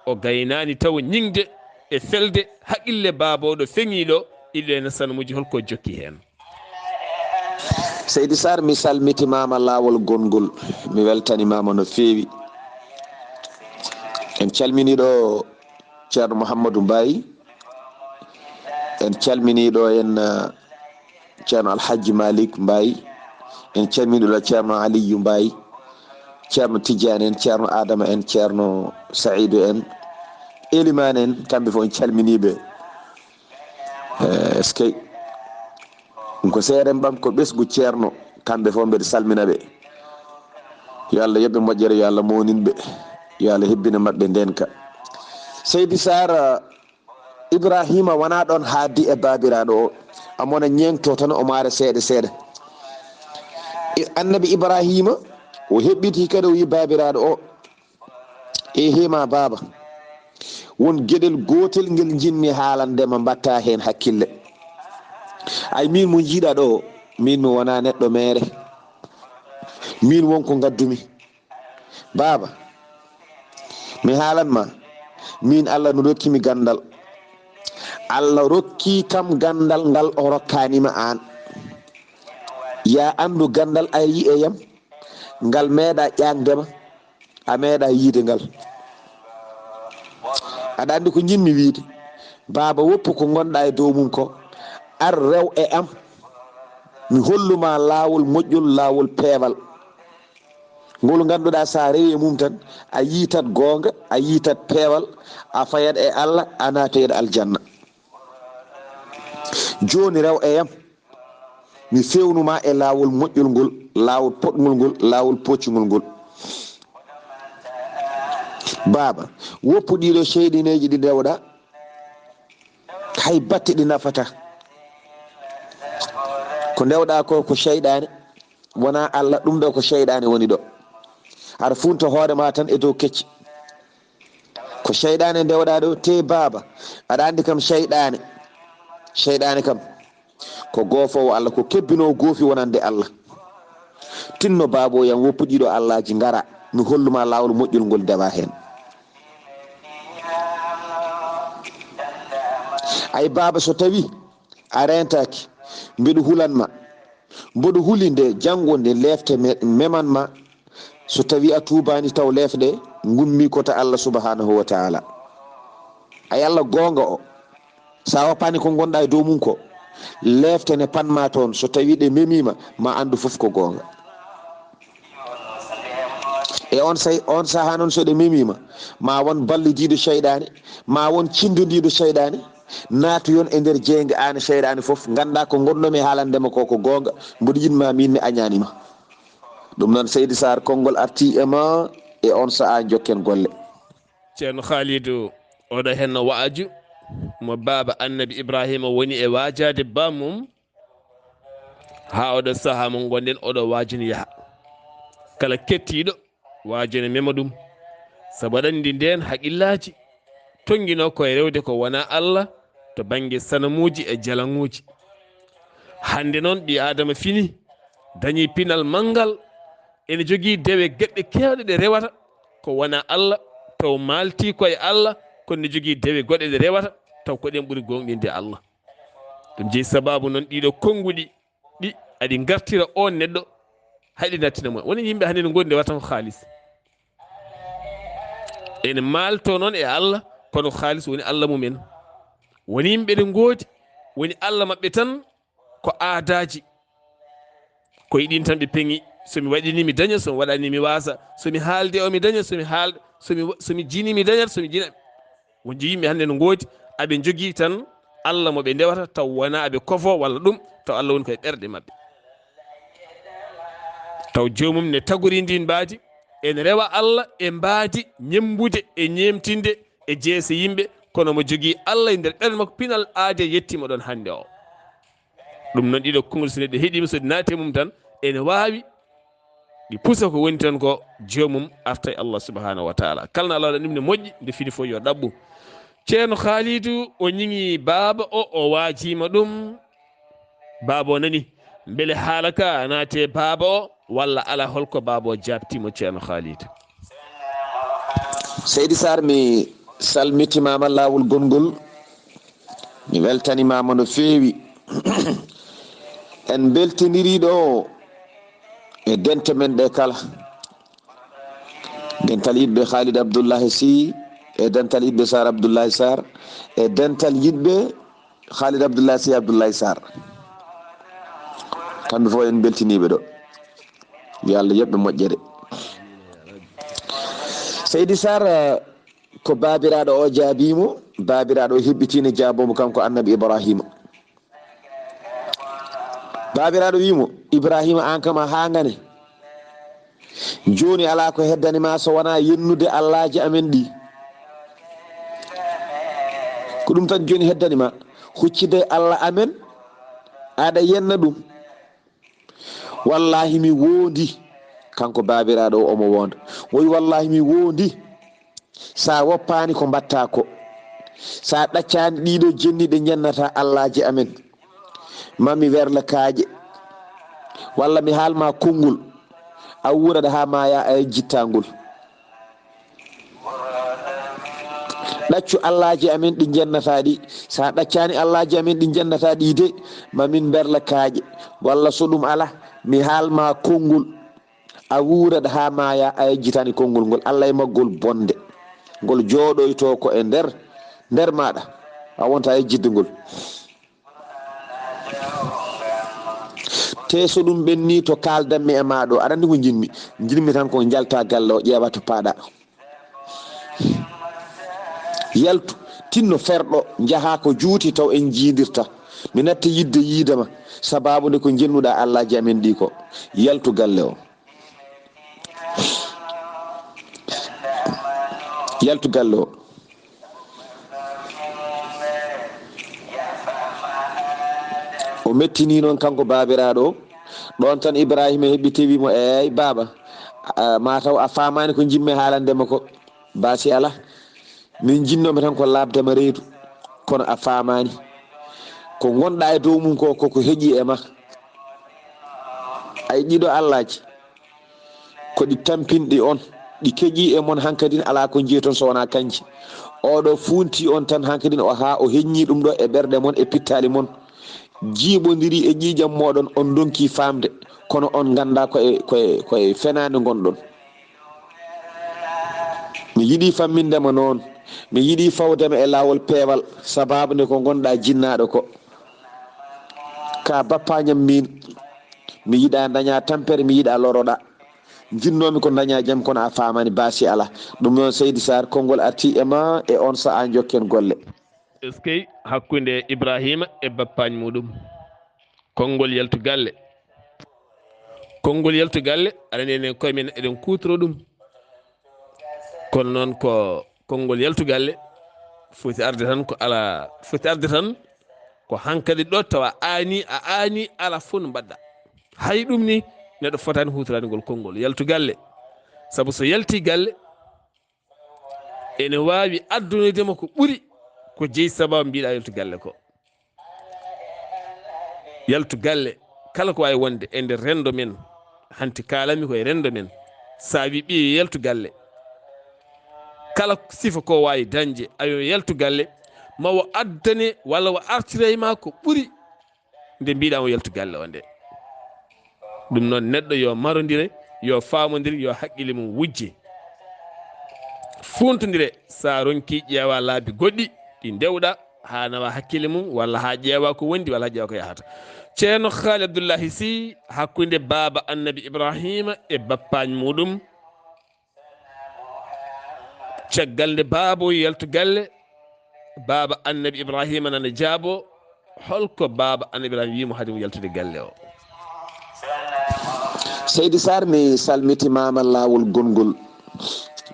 O gaynaani taw ñiŋde e felde haqqille baaba o ɗo feŋi ɗo, iɗo e nasanuuji holko jokki heen. Seydi Saar, mi salmitimaama laawol gonngol, mi weltanimaama no feewi. En calminii ɗo Ceerno Mouhamadou Mbaye, en calminii ɗo en, eh, Ceerno Alhajji Malick Mbaye, en calminii ɗo Ceerno Aliyu Mbaye, Ceerno Tijjani en, Ceerno Adama en, Ceerno Saïdou en, Elimaan en, kamɓe fof en calminii ɓe. Eh, eskey. Ɗum ko seeɗa ɓam ko ɓesngu ceerno, kamɓe fof mbeɗa salmina ɓe. Yo Allah yoɓ ɓe moƴƴere, yo Allah mawnin ɓe, yo Allah hebbina maɓɓe ndeenka. Seydi Saar, Ibraahiima wonaa ɗoon haaɗdi e baabiraaɗo o, omo na ñeeŋtoo tan, omo ara seeɗa seeɗa. I-, Annabi Ibraahiima o heɓɓitii kadi, o wiyi baabiraaɗo o, ehe ma baaba, won geɗel gootel ngel njiɗmi haalande ma, mbaɗtaa heen hakkille. Ay, min mo njiiɗa ɗo, min mi wona neɗɗo meere. Min won ko ngaddumi. Baaba, mi haalan ma, min Allah no rokki mi gandal. Allah rokki kam gandal ngal o rokkani ma an. Ya andu gandal a yi e yam, ngal meeɗa ƴaŋde ma, a meeɗa yiide ngal. Aɗa andi ko jinmi wiide? Baaba, woppu ko ngonɗa e dow mum ko, ar rew e am, mi holluma laawol moƴƴol, laawol peewal. Ngol ngannduɗaa, so a rewi e mum tan, a yiitat goonga, a yiitat peewal, a fayat e Allah, a naatoyat aljanna. Jooni rew e yam, mi fewnuma e laawol moƴƴol ngol, laawol poɗngol ngol, laawol poccungol ngol. Baaba, woppu ɗiɗo seyɗineeji ɗi ndewɗa, hay batte ɗi nafata. Ko ndewɗa ko, ko seyɗaane, wona Allah, ɗum ɗo ko seyɗaane woni ɗo. Aɗa funta hoore ma tan e dow kecci. Ko seyɗaane ndewɗa ɗo, te baaba, aɗa andi kam seyɗaane. Seyɗaane kam, ko goofoowo Allah, ko kebbinoowo goofi wonande Allah. Tinno baabo yam, woppu ɗiɗo Allaaji ngara, mi holluma laawol moƴƴol ngol ndewa heen. Ay baaba, so tawi a reentaaki, mbeɗo hulan ma. Mboɗo huli nde janngo nde leefte me-, meman ma. So tawi a tuubaani taw leefɗe ngummi ko ta Allah subhanahu wa ta'ala. Ay Allah goonga o, sa woppaani ko ngonɗa e dow mum ko, leefte ne panma toon. So tawi ɗe memima, ma anndu fof ko goonga. E on say, on saha noon so ɗe memima, ma won ballidiiɗo seyɗaane, ma won cindodiiɗo seyɗaane, naatoyon e nder jeynge aan e seyɗaane fof, ngannda ko ngonnomi haalande ma ko, ko goonga, mboɗo yiɗma min mi añaani ma. Ɗum noon, Seydi Sarr, konngol arti e ma, e on saha jokken golle. Ceerno Khalidou, oɗo henno wa'aju mo baaba Annabi Ibrahima woni e waajaade bammum, haa oɗo saha mo ngonɗen oɗo waajini yaha. Kala kettiiɗo waajene mema ɗum, sabu aɗa anndi ndeen haqillaaji tonnginoo ko e rewde ko wonaa Allah to bannge sanamuuji e jalaŋuuji. Hannde noon ɓii Aadama fini, dañi pinal manngal, ene jogii dewe geɗɗe keewɗe ɗe rewata ko wonaa Allah, taw maaltii ko e Allah, kono ne jogii dewe goɗɗe ɗe rewata taw ko ɗeen ɓuri gooŋɗinde Allah. Ɗum jeyi sabaabu noon ɗiɗo konnguɗi ɗi aɗi ngartira oon neɗɗo, hay ɗi nattina mo. Woni yimɓe hannde no ngoodi nde wata ko kaalis. Ene maalto noon e Allah, kono ko kaalis woni Allah mumen. Woni yimɓe ɗe ngoodi, woni Allah maɓɓe tan ko aadaaji. Ko e ɗin tan ɓe peŋi, so mi waɗini mi daña, so mi waɗani mi waasa, so mi haalde o mi daña, so mi haal-, so mi, so mi jini mi dañat, so mi jina. Won yimɓe hannde no ngoodi, aɓe njogii tan Allah mo ɓe ndewata, taw wonaa aɓe kofo walla ɗum, taw Allah woni koye ɓerɗe maɓɓe. Taw joomum ne tagori ndin mbaadi, ene rewa Allah e mbaadi ñemmbude e ñeemtinde e jeese yimɓe, kono mo jogii Allah e nder ɓernde makko, pinal aade yettiima ɗon hannde o. Ɗum noon, ɗiɗo konngol, so neɗɗo heɗiima, so ɗi naati e mum tan, ene waawi ɗi pusa ko woni tan ko joomum arta e Allah subhanahu wa taala. Kala no Allah waɗa ɗum ne moƴƴi, nde fini fof yo ɗaɓɓu. Ceerno Khalidou, o ñiŋi baaba o, o waajiima ɗum. Baaba o nani, mbele haala ka naati e baaba o, walla ala? Holko baaba o jaabtiima, Ceerno Khalidou? Seydi Sarr, mi salmitimaama laawol gongol. Mi weltanimaama no feewi. En mbeltinirii ɗo e dente men ɗe kala. Dental yiɗɓe Khalid Abdoulaye Sy, e dental yiɗɓe Sarr Abdoulaye Sarr, e dental yiɗɓe Khalid Abdoulaye Sy Abdoulaye Sarr. Kamɓe fof en mbeltiniiɓe ɗo. Yo Allah yoɓ ɓe moƴƴere. Seydi Sarr, ko baabiraaɗo o jaabii mo, baabiraaɗo o heɓɓitiino jaaboo mo kanko Annabi Ibrahima. Baabiraaɗo wii mo, Ibrahima, aan kam a haangane. Jooni alaa ko heddani ma so wonaa yennude allaaji amen ɗi. Ko ɗum tan jooni heddani ma, huccude Allah amen, aɗa yenna ɗum. Wallaahi mi woondi, kanko baabiraaɗo o, omo woonda. O wi, wallaahi mi woondi, so a woppaani ko mbaɗtaa ko, so a ɗaccaani ɗiɗo jenni ɗe njennata allaaji amen, Ma mi werla kaaƴe, walla mi haalma konngol, a wuuraɗa haa maaya, a yejjitta ngol. Ɗaccu allaaji amen ɗi njennataa ɗi. So a ɗaccaani allaaji amen ɗi njennataa ɗi de, ma min mberla kaaƴe, walla so ɗum alaa, mi haalma konngol, a wuuraɗa haa maaya, a yejjitaani konngol ngol. Alla e maggol bonde, ngol jooɗoyto ko e nder, nder maaɗa, a wonta yejjitde ngol. Te so ɗum ɓenni to kaaldanmi e maa ɗo, aɗa anndi ko njiɗmi? Njiɗmi tan ko njalta galle o, ƴeewa to paaɗa. Yaltu, tinno ferɗo, njaha ko juuti taw en njiidirta. Mi natti yiɗde yiidama, sababu nde ko njennuɗa allaaji amen ɗi ko. Yaltu galle o. Yaltu galle o. O mettini noon kanko baabiraaɗo o. Ɗoon tan Ibrahima heɓɓiti, wi mo, "Eey, baaba, a, ma taw a faamaani ko njimmi haalande ma ko." Baasi alaa. Min njinnoomi tan ko laaɓde ma reedu, kono a faamaani. Ko ngonɗa e dow mum ko, ko ko heƴi e ma. Ay ɗiɗo allaaji, ko ɗi tampinɗi on, ɗi keƴi e mon hankadin, alaa ko njiyaton so wonaa kanji. Oɗo fuunti on tan hankadin, o haa o heññi ɗum ɗo e ɓerɗe mon, e pittaali mon. Jiiɓondiri e ƴiiƴam moɗon, on ndonki faamde, kono on nganndaa ko e, ko e, ko e fenaande ngonɗon. Mi yiɗi famminde ma noon, mi yiɗi fawde ma e laawol peewal, sababu nde ko ngonɗa jinnaaɗo ko. Ka bappañam min, mi yiɗa daña tampere, mi yiɗa loroɗa. Jinnoomi ko daña jam, kono a faamani, baasi alaa. Ɗum noon, Seydi Sarr, konngol arti e ma e on sa'a, njokken golle. Eskey, hakkunde Ibrahima e bappañ muɗum. Konngol yaltu galle. Konngol yaltu galle, aɗa anndi enen koye men eɗen kuutoro ɗum. Kono noon ko konngol yaltu galle, foti arde tan ko ala, foti arde tan ko hankadi ɗo tawa aani, a aani, ala fof no mbaɗɗa. Hay ɗum ni, neɗɗo fotaani huutoraade ngol konngol yaltu galle. Sabu so yalti galle, ene waawi addunoyde mo ko ɓuri ko jeyi sababu mbiɗa yaltu galle ko. Yaltu galle, kala ko waawi wonde e nder renndo men, hanti kaalanmi ko e renndo men, so a wi ɓiye yaltu galle, kala sifa ko waawi dañde, ayo yaltu galle, ma o addane walla o artirey ma ko ɓuri nde mbiɗa o yaltu galle o nde. Ɗum noon, neɗɗo yo marondire, yo faamondir, yo haqqille mum wujje. Fuuntondire, so a ronki ƴeewa laabi goɗɗi ɗi ndewɗa, haa nawa hakkille mum, walla haa ƴeewa ko wondi, walla haa ƴeewa ko yahata. Ceerno Haali Abdullahi Sy, hakkunde baaba Annabi Ibrahima e bappañ muɗum, caggal nde baaba o yaltu galle, baaba Annabi Ibrahima nana jaabo, holko baaba Annabi Ibrahima wiimo haade mo yaltude galle o? Seydi Sarr, mi salmitimaama laawol gonngol.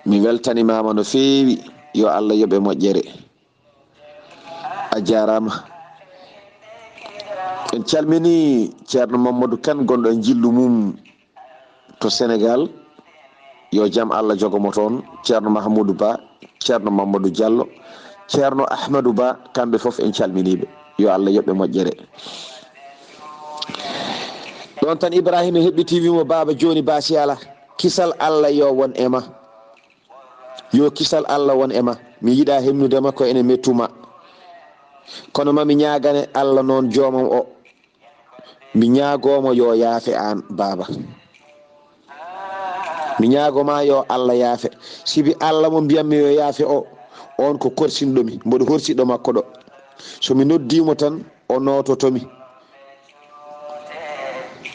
Mi weltanimaama no feewi. Yo Allah yoɓe moƴƴere. A jaaraama. En calmini Ceerno Mamadou Kane, gonɗo e njillu mum to Senegal. Yo jam Allah jogo mo toon. Ceerno Mahamoudou Ba, Ceerno Mamadou Diallo, Ceerno Ahmadou Ba, kamɓe fof en calminiiɓe. Yo Allah yoɓ ɓe moƴƴere. Ɗoon tan Ibrahima heɓɓiti, wimo, "Baaba, jooni baasi alaa. Kisal Allah yo won e ma." Yo kisal Allah won e ma. Mi yiɗa hemnude ma ko ene mettuma. Kono ma mi ñaagane Allah noon joomam o. Mi ñaagooma yo yaafe aan, baaba. Mi ñaagoma yo Allah yaafe. Sibi Allah mo mbiyammi yo yaafe o, on ko korsinɗo mi. Mboɗo horsiɗo makko ɗo. So mi noddiimo tan, o noototo mi.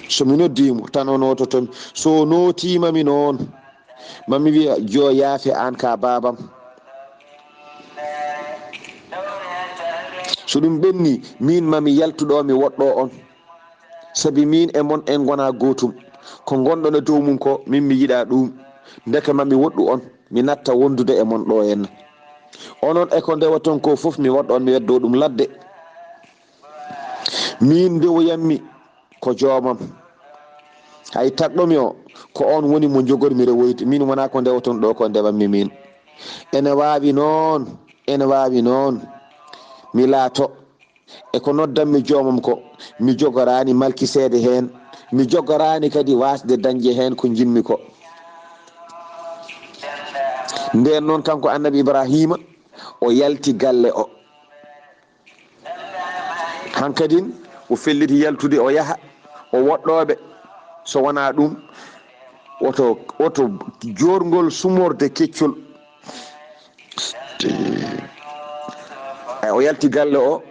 So mi noddiimo tan, o noototo mi. So o nootiima mi noon, ma mi wiya, "Joo yaafe aan ka baabam." So ɗum ɓenni, min ma mi yaltu ɗo, mi woɗɗo on. Sabi min e mon en ngona gootum. Ko ngonɗon e dow mum ko, min mi yiɗa ɗum. Ndeke ma mi woɗɗu on, mi natta wondude e mon ɗo henna. Onon e ko ndewaton ko fof, mi waɗɗo on, mi weddo ɗum ladde. Min ndewoyammi ko joomam. Hay tagɗomi o, ko on woni mo njogormi rewoyde. Min wona ko ndewaton ɗo ko ndewammi min. Ene waawi noon, ene waawi noon. Mi laato, e ko noddanmi joomam ko, mi jogoraani malkiseede heen, mi jogoraani kadi waasde dañde heen ko njiɗmi ko. Ndeen noon, kanko Annabi Ibraahiima, o yalti galle o. Hankadin, o felliti yaltude, o yaha, o woɗɗooɓe, so wonaa ɗum, woto, woto joorngol sumorde keccol. Ay, o yalti galle o,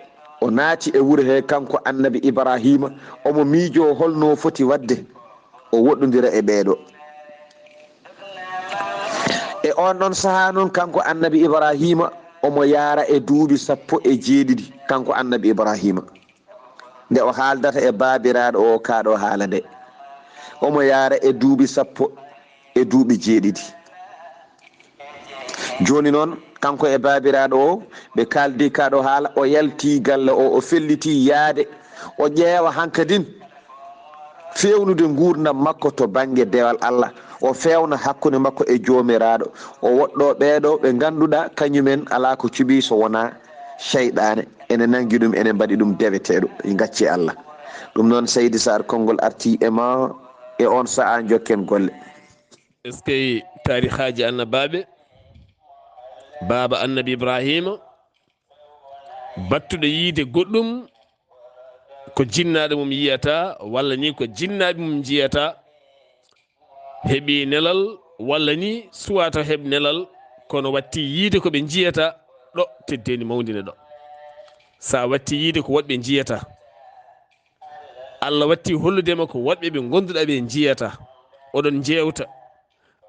o naati e wuro he, kanko Annabi Ibraahiima, omo miijoo holno foti waɗde o woɗɗondira e ɓeeɗo. E oon ɗoon sahaa noon, kanko Annabi Ibraahiima, omo yaara e duuɓi sappo e jeeɗiɗi, kanko Annabi Ibraahiima. Nde o haaldata e baabiraaɗo o kaaɗo haala nde, omo yaara e duuɓi sappo e duuɓi jeeɗiɗi. Jooni noon, kanko e baabiraaɗo o, ɓe kaaldi kaaɗo haala, o yalti galle o, o felliti yaade, o ƴeewa hankadin feewnude nguurndam makko to bannge dewal Allah, o feewna hakkunde makko e Joomiraaɗo, o woɗɗoo ɓeeɗo ɓe ngannduɗaa kañumen alaa ko cuɓii so wonaa seyɗaane, ene nanngi ɗum, ene mbaɗi ɗum deweteeɗo, e ngacci Allah. Ɗum noon, Seydi Saar, konngol artii e ma, e oon sahaa njokken golle. Est-ce que taarihaaji annabaaɓe, baaba Annabi Ibraahiima, battuɗo yiide goɗɗum ko jinnaaɗo mum yiyata, walla ni ko jinnaaɓe mum njiyata, heɓi nelal, walla ni suwata heɓ nelal, kono watti yiide ko ɓe njiyata ɗo, teddeni mawndine ɗo. Sa watti yiide ko woɗɓe njiyata, Allah watti hollude ma ko woɗɓe ɓe gonduɗa ɓe njiyata, oɗon njeewta.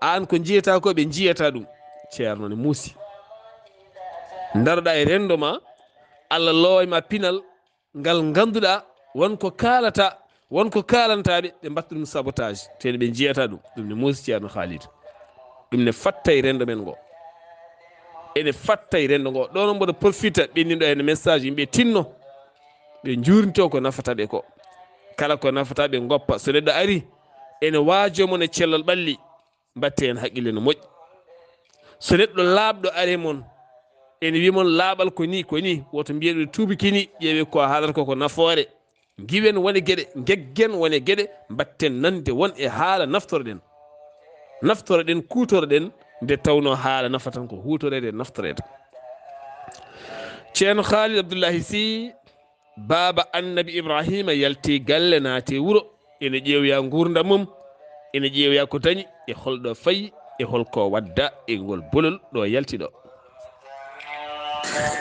Aan ko njiyata ko ɓe njiyata ɗum. Ceerno ne muusi. Ndaroɗa e renndo ma, Allah loowa ma pinal ngal ngannduɗa won ko kaalata, won ko kaalantaɓe, ɓe mbatta ɗum sabotage. Tene ɓe njiyata ɗum. Ɗum ne muusi, Ceerno Khalid. Ɗum ne fatta e renndo men ngo. Ene fatta e renndo ngo. Ɗo noon mboɗo profita ɓenninɗo heen message, yimɓe tinno. Ɓe njuurnito ko nafata ɓe ko. Kala ko nafata ɓe ngoppa. So neɗɗo ari, ene waajo mon e cellal ɓalli, mbatte heen haqqille no moƴƴi. So neɗɗo laaɓɗo ari mon, ene wiya mon laaɓal ko ni, ko ni, woto mbiye ɗum tuubi kini, ƴeewe ko haalata ko, ko nafoore. Ngiwen wone geɗe, ngeggen wone geɗe, mbatten nande won e haala naftoroɗen. Naftoroɗen, kuutoroɗen, nde tawno haala nafata ko huutoreede e naftoreede. Ceerno Khalid Abdullahi Sy, baaba Annabi Ibraahiima, yalti galle, naati wuro, ene ƴeewoya nguurndam mum, ene ƴeewoya ko dañi, e holɗo fayi, e holko wadda e ngol bolol ɗo yalti ɗo.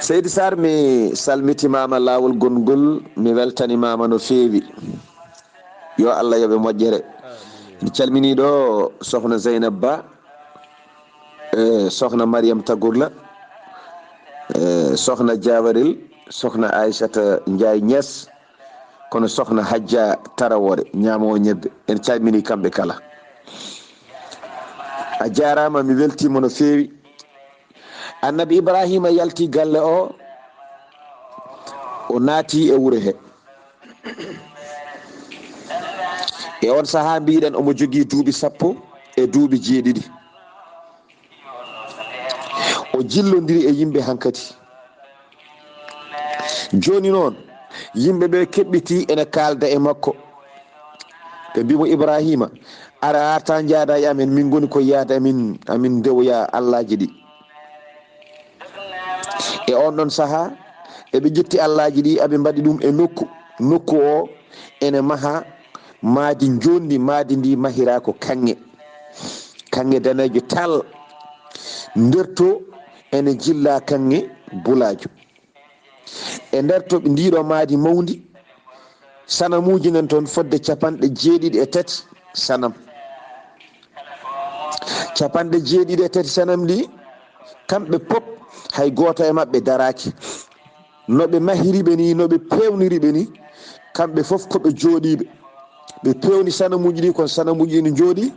Seydi Saar, mi salmitimaama laawol gonngol, mi weltanimaama no feewi. Yo Allah yoɓe moƴƴere. Mi calminii ɗo Sohna Zeynab Ba, e Sohna Mariam Tagurla, e Sohna Jawaril, Sohna Aissata Ndiaye Niass, kono Sohna Hajja Tarawore, ñaamoowo ñebbe. En calminii kamɓe kala. A jaaraama, mi weltiima no feewi. Annabi Ibraahiima yalti galle o, o naati e wuro he. E on sahaa mbiɗen omo jogii duuɓi sappo e duuɓi jeeɗiɗi. O jillondiri e yimɓe hankadi. Jooni noon, yimɓe ɓe keɓɓiti ene kaalda e makko. Ɓe mbii mo, "Ibraahiima, ara arta njaada e amen, min ngoni ko yiyde amin, amin ndewoya allaaji ɗi." E on ɗon sahaa, eɓe ƴetti allaaji ɗi, eɓe mbaɗi ɗum e nokku. Nokku o ene maha maadi njondi, maadi ndi mahira ko kaŋŋe. Kaŋŋe daneejo tal. Nder to ene jilla kaŋŋe bulaajo. E nder to ndiɗo maadi mawndi, sanamuuji nan toon fodde capanɗe jeeɗiɗi e tati sanam. Capanɗe jeeɗiɗi e tati sanam ɗi, kamɓe pop, hay gooto e maɓɓe daraaki. No ɓe mahiri ɓe ni, no ɓe peewniri ɓe ni, kamɓe fof ko ɓe jooɗiiɓe. Ɓe peewni sanamuuji ɗi, kono sanamuuji ɗi no njooɗii,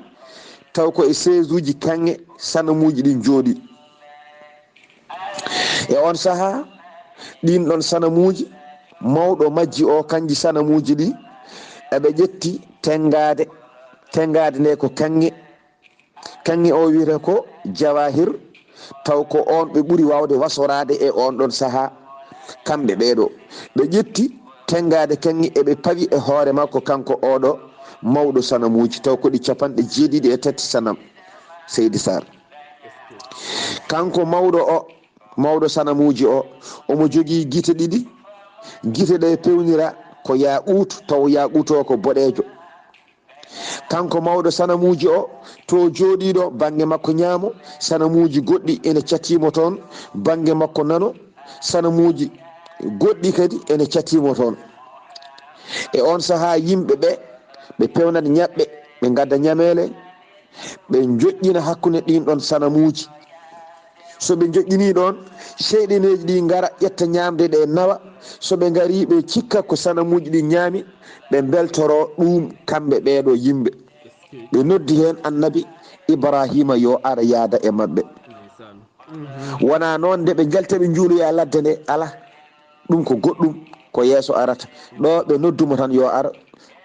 taw ko e seesuuji kaŋŋe sanamuuji ɗi njooɗii. E on sahaa, ɗiin ɗon sanamuuji, mawɗo majji o, kanji sanamuuji ɗi, eɓe ƴetti tenngaade, tenngaade nde ko kaŋŋe. Kaŋŋe o wiyetee ko jawahir, taw ko on ɓe ɓuri waawde wasoraade e on ɗon sahaa. kamɓe ɓeeɗo. Ɓe ƴetti tenngaade kaŋŋe, eɓe pawi e hoore makko, kanko oɗo mawɗo sanamuuji, taw ko ɗi capanɗe jeeɗiɗi e tati sanam, Seydi Sarr. Kanko mawɗo o, mawɗo sanamuuji o, omo jogii gite ɗiɗi. Gite ɗe pewnira ko yaaquutu, taw yaaquutu o ko boɗeejo. Kanko mawɗo sanamuuji o, to jooɗiiɗo bannge makko ñaamo, sanamuuji goɗɗi ene catiimo toon, bannge makko nano, sanamuuji goɗɗi kadi ene catiimo toon. E oon sahaa, yimɓe ɓe, ɓe pewnat ñaɓɓe, ɓe ngadda ñameele, ɓe njoƴƴina hakkunde ɗiin ɗoon sanamuuji. So ɓe njoƴƴinii ɗoon, seyɗeneeji ɗi ngara, ƴetta ñaamde ɗe, nawa. So ɓe ngarii, ɓe cikka ko sanamuuji ɗi ñaami, ɓe mbeltoroo ɗum kamɓe ɓeeɗo yimɓe. Ɓe noddi heen Annabi Ibraahiima yo ar yaada e maɓɓe. Wonaa noon, nde ɓe njalta ɓe njuuloya ladde nde, alaa. Ɗum ko goɗɗum, ko yeeso arata. Ɗo ɓe noddumo tan yo ar,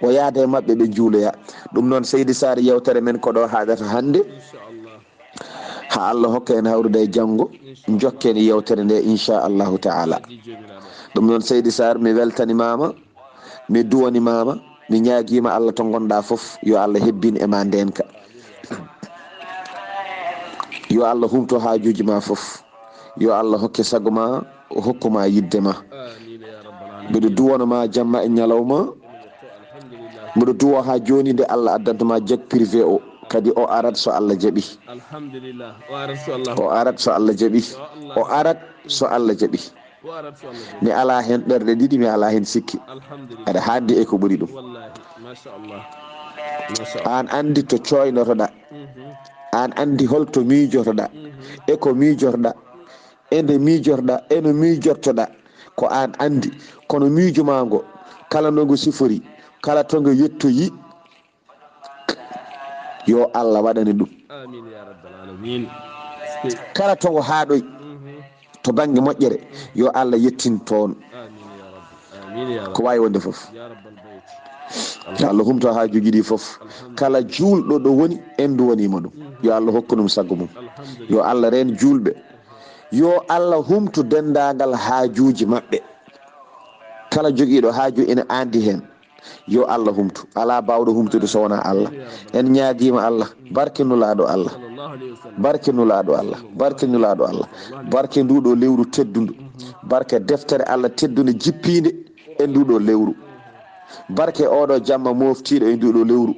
o yaada e maɓɓe, ɓe njuuloya. Ɗum noon, Seydi Sarr, yewtere men ko ɗo haaɗata hannde. Haa Allah hokka en hawrude e janngo, njokken yewtere nde, inchallahu taala. Ɗum noon, Seydi Sarr, mi weltanimaama, mi duwanimaama, mi ñaagiima Allah to ngonɗa fof, yo Allah hebbin e ma ndeenka. Yo Allah humto haajuuji ma fof. Yo Allah hokke sago ma, o hokku ma yiɗde ma. Mbiɗo duwano ma jamma e ñalawma. Mbiɗo duwo haa jooni nde Allah addanto ma jeg privé o. Kadi o arat so Allah jaɓi. Alhamdulillah. O arat so Allah jaɓi. O arat so Allah jaɓi. Mi alaa heen ɓerɗe ɗiɗi, mi alaa heen sikki. Aɗa haandi e ko ɓuri ɗum. Aan anndi to cooynotoɗa. Aan anndi hol to miijotoɗa. E ko miijotoɗa. E nde miijorɗa, e no miijortoɗa, ko aan anndi. Kono miijo maa ngo, kala no ngo sifori, kala to ngo yettoyi, yo Allah waɗane ɗum. Amin ya rabbal alamin. Kala to ngo haaɗoyi, to bannge moƴƴere, yo Allah yettin toon. Amin ya rabbi. Amin ya rabbi. Ko waawi wonde fof. Ya rabbal bayt. Yo Allah humto haajuuji ɗi fof. Alhamdulillah. Kala juulɗo ɗo woni, en duwaniima ɗum. Yo Allah hokku ɗum sago mum. Alhamdulillah. Yo Allah reen juulɓe. Yo Allah humtu denndaangal haajuuji maɓɓe. Kala jogiiɗo haaju ene aandi heen. Yo Allah humtu. Alaa baawɗo humtude so wonaa Allah. En ñaagiima Allah. Barke Nulaaɗo Allah. Barke Nulaaɗo Allah. Barke Nulaaɗo Allah. Barke nduuɗo lewru teddundu. Barke deftere Allah teddunde jippiinde e nduuɗo lewru. Barke oɗo jamma moftiiɗo e nduuɗo lewru.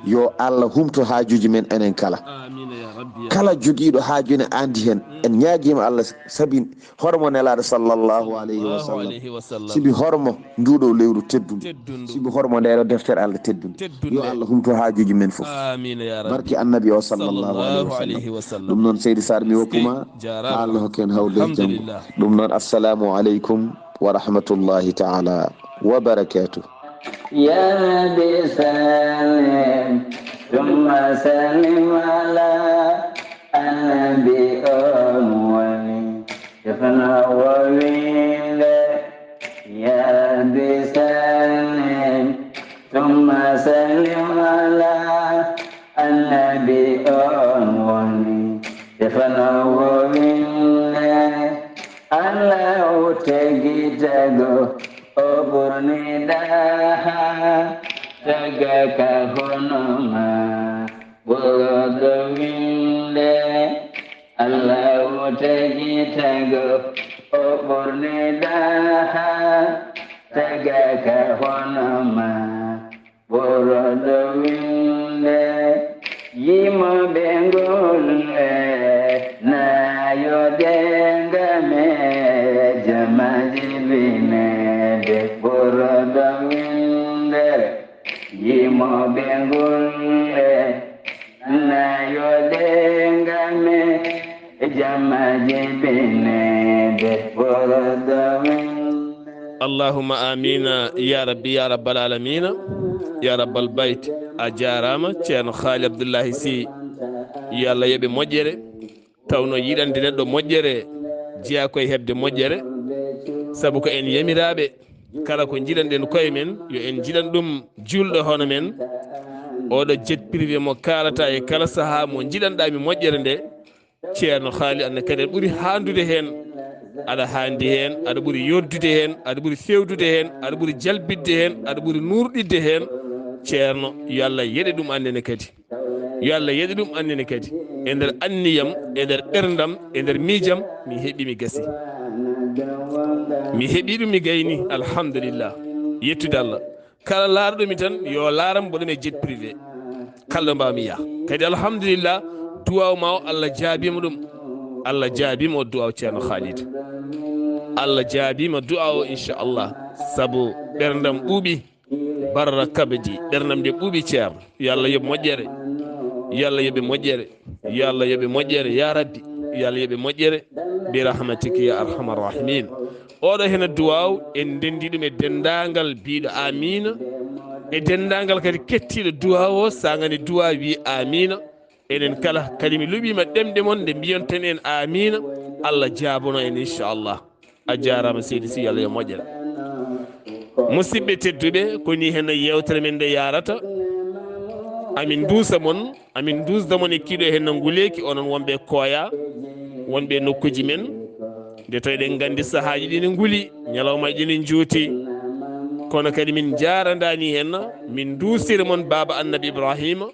Yo Allah humto haajuuji men enen kala. Amin ya rabbi ya. Kala jogiiɗo haaju ene aandi heen. En ñaagiima Allah sabi hormo Nelaaɗo sallallahu alayhi wa sallam. Sallallahu alayhi wa sallam. Sibi hormo nduuɗo lewru teddundu. Teddundu. Sibi hormo ndeeɗo deftere Allah teddunde. Teddunde. Yo Allah humto haajuuji men fof. Amin ya rabbi. Barke Annabi o sallallahu alayhi wa sallam. Sallallahu alayhi wa sallam. Ɗum noon, Seydi Sarr, mi woppuma. Jaaraama. Haa Allah hokke en hawrude e janngo. Alhamdulillah. Ɗum noon, assalamu aleykum wa rahmatullahi taala wa barakatuh. يا رب سلم ثم سلم على النبي أموالي. Defna o winde, ya Rabbi sallim, thumma sallim ala annabi on woni. Defna o winde, Allahu tagi tago, o ɓurni ɗaha, tagaka hono ma, ɓurɗo winde. Allahu tagi tago, o ɓurni ɗaha, tagaka hono ma, ɓurɗo winde. Yimoɓe ngulle, nayo dengame, jamaji binede, ɓurɗo winde. Yimoɓe ngulle, nayo dengame, jamaji binede, ɓurɗo winde. Allahumma amina ya rabbi ya rabbal alamina, ya rabbal bayt. A jaaraama, Ceerno Haali Abdullahi Sy. Yo Allah yoɓe moƴƴere. Tawno yiɗande neɗɗo moƴƴere jeyaa koye heɓde moƴƴere, sabu ko en yamiraaɓe, kala ko njiɗanɗen koye men, yo en njiɗan ɗum juulɗo hono men. Oɗo jet privé mo kaalata e kala sahaa mo njiɗanɗaa mi moƴƴere nde, Ceerno Haali, aan ne kadi aɗa ɓuri haandude heen. Aɗa haandi heen, aɗa ɓuri yoddude heen, aɗa ɓuri fewdude heen, aɗa ɓuri jalbitde heen, aɗa ɓuri nuurɗitde heen. Ceerno, yo Allah yeɗe ɗum annene kadi. Yo Allah yeɗe ɗum annene kadi. E nder anniyam, e nder ɓerndam, e nder miijam, mi heɓi, mi gasi. Mi heɓi ɗum, mi gayni, alhamdulillah. Yettude Allah. Kala laarɗo mi tan, yo laaram mboɗo mi e jet privé. Kala ɗo mbaawmi yaha. Kadi alhamdulillah, duwaaw ma o, Allah jaabiima ɗum. Allah jaabiima o duwaaw, Ceerno Khalid. Allah jaabiima duwaaw o, inchallah. Sabu ɓerndam ɓuuɓi, barra kabadi, ɓerndam nde ɓuuɓi, Ceerno. Yo Allah yoɓ moƴƴere. Yo Allah yoɓe moƴƴere. Yo Allah yoɓe moƴƴere, ya Rabbi. Yo Allah yoɓe moƴƴere, bi rahmatika ya arhamar rahimin. Oɗo hena duwaaw, en ndenndi ɗum e denndaangal biiɗo amiina, e denndaangal kadi kettiiɗo duwaaw o, saagani duwaaw wi amiina. Enen kala kadi mi luɓiima ɗemɗe mon nde mbiyonten en amiina, Allah jaabono en inchallah. A jaaraama seydi si, yo Allah yo moƴƴere. Musidɓe tedduɓe, ko ni hena yeewtere men nde yaarata. Amin nduusa mon, amin nduusda mon e kiiɗo hena nguleeki, onon wonɓe Koya, wonɓe nokkuuji men. Nde taw eɗen nganndi sahaaji ɗi ne nguli, ñalawmaaji ɗi ne njuuti. Kono kadi min njaarandaani heen, min nduusira mon Baaba Annabi Ibrahima,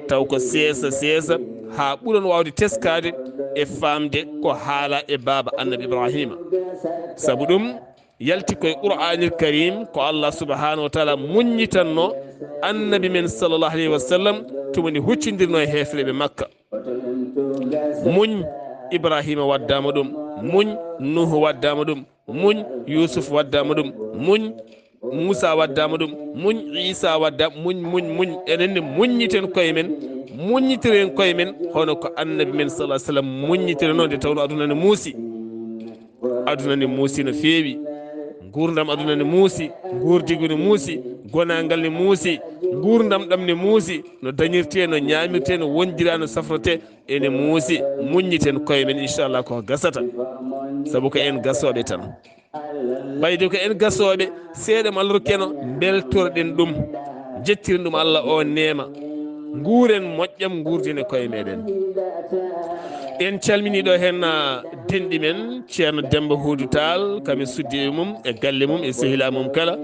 taw ko seesa seesa, haa ɓuron waawde teskaade e faamde ko haala e Baaba Annabi Ibrahima. Sabu ɗum, yalti koye Qur'aanil Kariim, ko Allah subhanahu wa taala muññitanno Annabi men sallallahu alayhi wa sallam, tuma nde huccindirno e heefereɓe Makka. Muñ, Ibrahima waddaama ɗum. Muñ, Nuuhu waddaama ɗum. Muñ, Yuusuf waddaama ɗum. Muñ, Muusa waddaama ɗum. Muñ, Iisa waddaama, muñ, muñ, muñ. Enen ne muññiten koye men, muññitiren koye men, hono ko Annabi men sallallahu alayhi wa sallam muññitirno, nde tawno aduna ne muusi. Aduna ne muusi no feewi. Nguurndam aduna ne muusi, nguurdigu ne muusi, gonaangal ne muusi, nguurndam ɗam ne muusi, no dañirtee, no ñaamirtee, no wondiraa, no safrotee, ene muusi. Muññiten koye men, inchallah, ko gasata. Sabu ko en gasooɓe tan. Ɓayde ko en gasooɓe, seeɗa ma Allah rokkeno, mbeltorɗen ɗum, jettiren ɗum Allah o neema. Nguuren moƴƴam, nguurden e koye meɗen. En calmini ɗo heen, ah, denɗi men, Ceerno Demba Huudu Taal, kam e suddiiɓe mum, e galle mum, e sehilaa mum kala.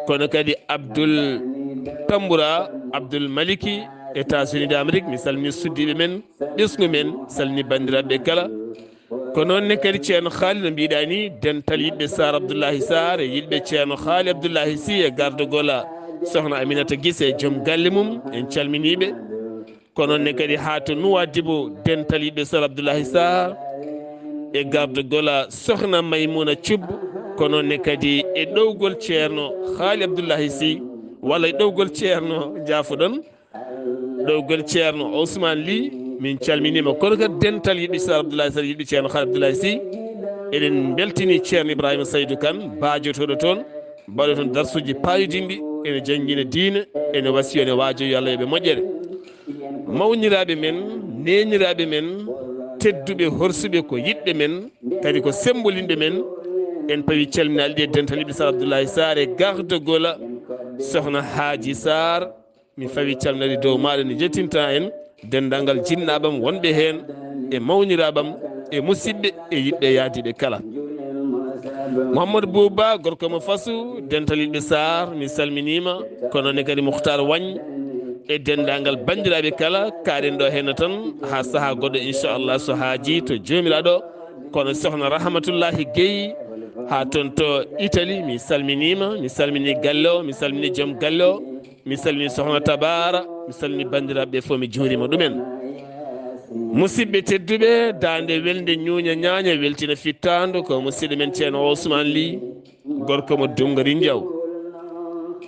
Kono kadi Abdul Tambura, Abdul Maliki, États-Unis d'Amérique, mi salmini suddiiɓe men, ɓesngu men, salmini banndiraaɓe kala. Ko noon ne kadi Ceerno Haali, no mbiɗaa ni, dental yiɗɓe Saar Abdullahi Saar e yiɗɓe Ceerno Haali Abdullahi Sy e gardogola Sohna Aminata Gise e joom galle mum, en calminiiɓe. Ko noon ne kadi haa to Nuwaadibu, dental yiɗɓe Saar Abdullahi Saar e gardogola Sohna Maymuna Cubbu. Ko noon ne kadi e ɗowgol Ceerno Haali Abdullahi Sy, walla e ɗowgol Ceerno, jaafoɗon, ɗowgol Ceerno Ousmane Ly, min calminiima. Kono kadi dental yiɗɓe Saar Abdoulaye Sall, yiɗɓe Ceerno Haali Abdoulaye Sy. Eɗen mbeltini Ceerno Ibrahima Saydou Kane, baajotooɗo toon, mbaɗa toon darsuuji paayodinɗi, ene janngina diine, ene wasiyo, ene waajo, yo Allah yoɓe moƴƴere. Mawniraaɓe men, neeniraaɓe men, tedduɓe, horsuɓe, ko yiɗɓe men, kadi ko sembolinɓe men. En pawi calminaali ɗi e dental yiɗɓe Saar Abdoulaye Saar e gardogola Sohna Haaji Saar. Mi fawi calminal dow maaɗa, ne jettinta en denndaangal jinnaaɓam wonɓe heen, e mawniraaɓam, e musidɓe, e yiɗɓe yaadiiɓe kala. Mouhamadou Bouba, gorko mo Fasu, dental yiɗɓe Saar, mi salminiima, kono ne kadi Mukhtar Wagne, e denndaangal banndiraaɓe kala, kaaɗen ɗo heen tan, haa sahaa goɗɗo, inchallah, so haajii to Joomiraaɗo, kono Sohna Rahmatullahi Guèye, haa toon to Italie, mi salminiima, mi salminii galle o, mi salminii joom galle o. Mi salmini Sohna Tabara, mi salmini banndiraaɓe ɓe fof, mi juurima ɗumen. Musidɓe tedduɓe, daande welde ñuuña ñaaña, weltina fittaandu, ko musidɗo men Ceerno Ousmane Ly, gorko mo Dungari Njaw.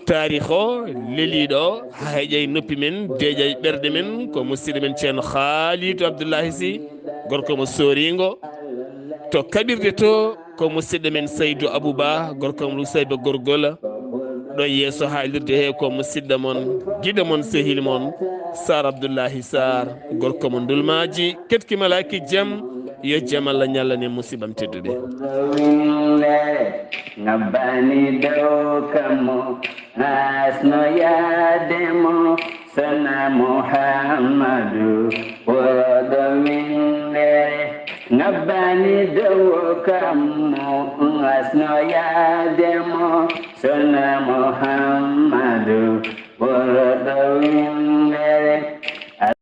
Taarih o leliiɗo o, haa heƴa e noppi men, deeƴa e ɓerɗe men, ko musidɗo men Ceerno Khalidou Abdoulahi Sy, gorko mo Soringo. To kaɓirɗe to, ko musidɗo men Saydou Abou Ba, gorko mo Lusayba Gorgola. Ɗo yeeso haalirde he ko musidɗo mon, giɗo mon, sehil mon, Saar Abdoulahi Saar, gorko mo Ndulmaaji, ketki malaaki jam, yo jam Allah ñallan en, musidɓam tedduɓe. Winde ngabbani dow kammo, asno yaade mo, Sohna Muhammadu, wuro ɗo winde. Ngabbani dow kammu, ngasno yaade mo, sona Muhammadu, ɓurɗo winde.